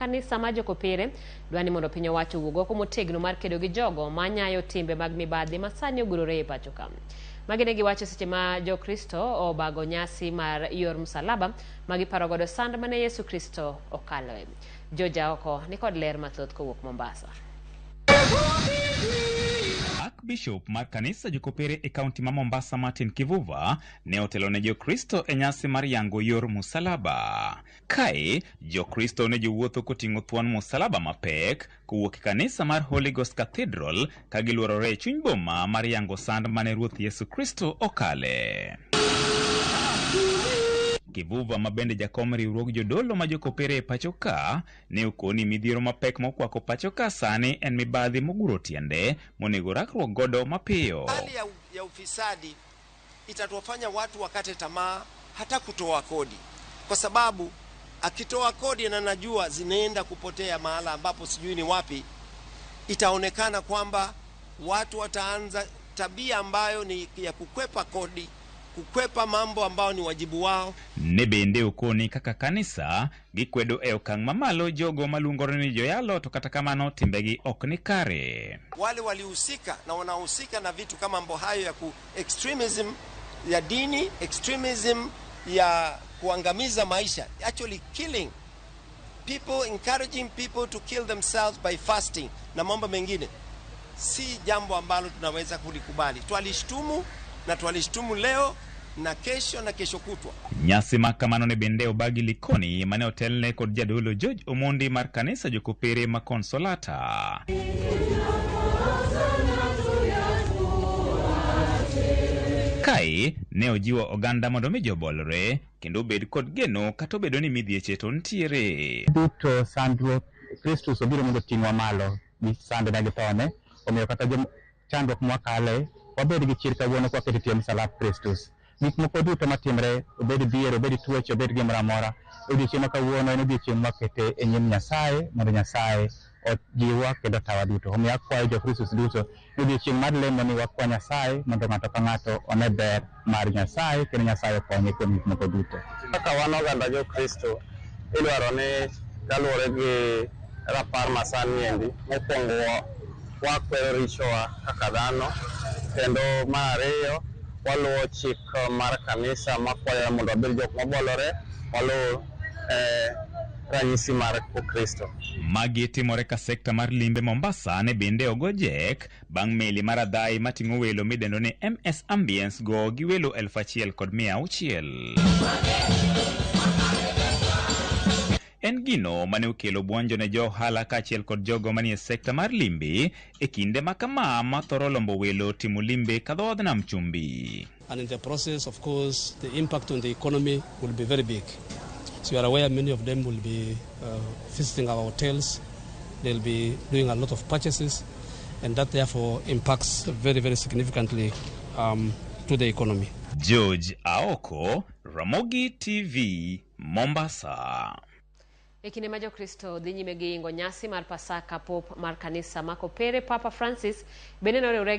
Kanisa mar Jokopere dwa ni mondo piny owacho owuog oko motegno mar kedo gi jogo ma nyayo timbe mag mibadhi ma sani ogurore e pacho ka. Magi ne giwacho seche ma Jokristo obago nyasi mar yor msalaba ma giparo godo sand mane Yesu Kristo okaloe. George Aoko nikod ler mathoth kowuok Mombasa. Archbishop mar kanisa Jokopere e kaunti ma Mombasa Martin Kivuva ne otelo ne Jokristo e nyasi mar yango yor musalaba. Kae, Jokristo ne jowuotho koting'o thuon musalaba mapek kowuok e kanisa mar Holy Ghost Cathedral ka giluorore e chuny boma mar yango sand mane Ruoth Yesu Kristo okale. Kivuva ma bende jakom riwruog jodolo ma Jokopere e pacho ka ne okoni midhiero mapek mokwako pacho ka sani en mibadhi moguro tiende monego rakruok godo mapiyo. Hali ya ufisadi itatuwafanya watu wakate tamaa hata kutoa kodi, kwa sababu akitoa kodi na najua zinaenda kupotea mahala ambapo sijui ni wapi, itaonekana kwamba watu wataanza tabia ambayo ni ya kukwepa kodi, kukwepa mambo ambayo ni wajibu wao. Ne bende okoni kaka kanisa gikwedo e okang' mamalo jogo maluongore ni joyalo to kata kamano timbegi ok ni kare. Wale walihusika na wanahusika na vitu kama mambo hayo ya ku extremism ya dini, extremism ya kuangamiza maisha, actually killing people, encouraging people to kill themselves by fasting na mambo mengine, si jambo ambalo tunaweza kulikubali. Twalishtumu na twalishtumu leo na kesho na kesho kutwa. Nyasi ma kamano ne bende obagi Likoni mane otelne kod jadolo George Omondi mar kanisa Jokopere ma Consolata. Kae ne ojiwo oganda mondo mi jobolre kendo obed kod geno kata obedo ni midhieche to ntiere. Duto sandruok Kristus obiro mondo oting'wa malo gi sande gi thone, omiyo kata chandruok mwakale wabed gi chir kawuono kwaketo tie msalap Kristus. Gik moko duto matimre, obed dhier, obed tuoche, obed gimoro amora, odiochieng' ma kawuono en odiochieng' mwakete e nyim Nyasaye mondo Nyasaye ojiwwa kendo otawa duto. Omiyo akwayo jo-Kristus duto ni odiochieng' mar lemo ni wakwa Nyasaye mondo ng'ato ka ng'ato one ber mar Nyasaye kendo Nyasaye okonye kuom gik moko duto. Kaka wan oganda jo-Kristo, idwaro ni kaluwore gi rapar masani endi, mokwongo wakwero richowa kaka dhano, kendo mar ariyo waluwo chik mar kanisa makwayowa mondo wabed jok mobolore, waluw ranyisi mar Kristo. Magi timore ka sekta mar limbe Mombasa ne bende ogo jek bang' meli mar adhai mating'o welo midendo ni MS Ambience go gi welo 1600. En gino mane okelo buonjo ne jo ohala kaachiel kod jogo manie sekta mar limbe e kinde ma kama ma thoro lombo welo timo limbe ka dhoodh nam chumbi. And in the process, of course, the impact on the economy will be very big. So you are aware many of them will be visiting our hotels, they'll be doing a lot of purchases, and that therefore impacts very, very significantly to the economy. George Aoko, Ramogi TV, Mombasa. E kinde ma Jokristo dhi nyime gi ingo nyasi mar Pasaka, Pop mar kanisa ma Kopere Papa Francis bende noriwre gi